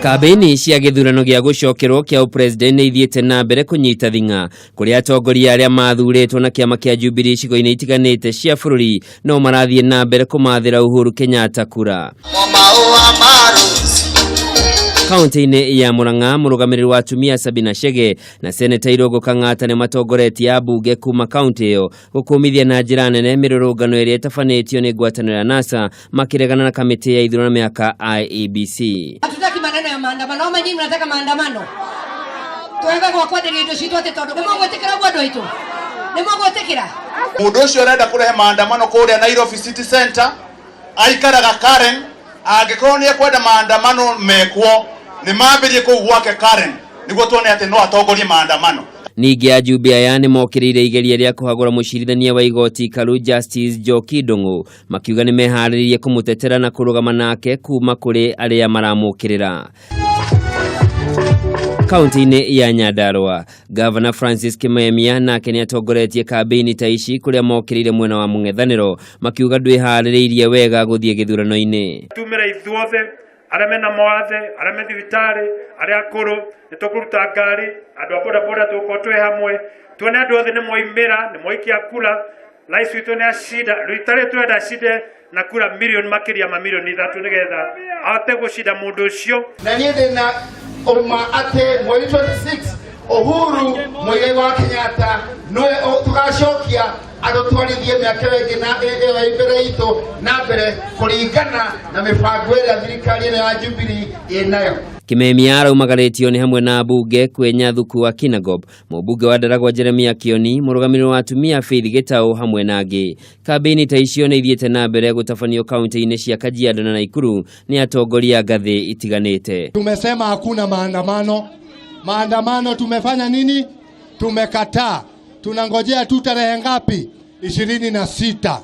Kambĩini cia gĩthurano gĩa gũcokerwo kĩa ũpresident nĩ ithiĩte na mbere kũnyita thing'a kũrĩa atongoria arĩa mathurĩtwo na kĩama kĩa Jubilee icigo-inĩ itiganĩte cia bũrũri no marathiĩ na mbere kũmathĩra Uhuru Kenyatta kura. Kaunti-inĩ ya Murang'a mũrũgamĩrĩri wa atumia Sabina Chege na seneta Irũngũ Kang'ata nĩ matongoretie ambunge kuma kaunti ĩyo gũkũmithia na njĩra nene mĩrũrũngano ĩrĩa ĩtabanĩtio nĩ ngwatanĩro ya NASA makĩregana na kamĩtĩ ya ithurano mĩhaka IEBC. Hatutaki maneno ya maandamano. Ama nyinyi mnataka maandamano? Twega gwa kwenderia indo citũ atĩ tondũ nĩ mũgwĩtĩkĩra ũguo andũ aitũ? Nĩ mũgwĩtĩkĩra? Mundu ucio arenda kurehe maandamano kuria Nairobi City Center aikaraga Karen. Angikorwo ni ekwenda maandamano mekwo, ni mambirie kuu gwake Karen niguo tuone ati no atongorie maandamano. Ningĩ ajumbe aya nĩ mokĩrĩire igeria rĩa kũhagũra mũcirithania wa igoti ikaru Justice Njoki Ndung'u, makiuga nĩ meharĩrĩirie kũmũtetera na kũrũgama nake kuma kũrĩ arĩa maramũkĩrĩra. Kaunti-inĩ ya Nyandarua, Gavana Francis Kimemia nake nĩ atongoretie kambĩini ta ici kũrĩa mokĩrĩire mwena wa mũng'ethanĩro makiuga ndwĩharĩrĩirie wega gũthiĩ gĩthurano-inĩ. Tumĩra ithuothe arĩa mena mawathe, arĩa me thibitarĩ, arĩa akũrũ, nĩ tũkũruta ngari, andũ a bodaboda tũgũkorwo twĩ hamwe, tuone andũ othe nĩ moimĩra, nĩ moikia kura. Rais witũ nĩ acinda rita rĩrĩ, tũrenda acinde na kura milioni makĩria ma milioni 3 nĩgetha ahote gũcinda mũndũ ũcio. Na niĩ ndĩna ũma atĩ mweri 26 Uhuru Muigai wa Kenyatta nĩwe tũgacokia atũtwarithie mĩaka ĩyo ĩngĩ na ĩyo ĩ mbere itũ na mbere kũringana na mĩbango ĩrĩa thirikari ĩno ya Jubilee ĩnayo. Kimemia araumagarĩtio nĩ hamwe na mbunge Kwenya Thuku wa Kinangop, mũmbunge wa Ndaragwa Jeremia Kioni, mũrũgamĩrĩri wa atumia Faith Gĩtaũ hamwe na angĩ. Kambĩini ta icio nĩ ithiĩte na mbere gũtabanio kaunti-inĩ cia Kajiado na Nakuru nĩ atongoria ngathĩ itiganĩte. Tumesema hakuna maandamano. Maandamano tumefanya nini? Tumekataa. Tunangojea tu tarehe ngapi? 26.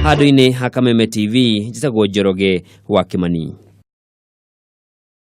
Handũ-inĩ ha Kameme TV, njĩtagwo Njoroge wa Kimani.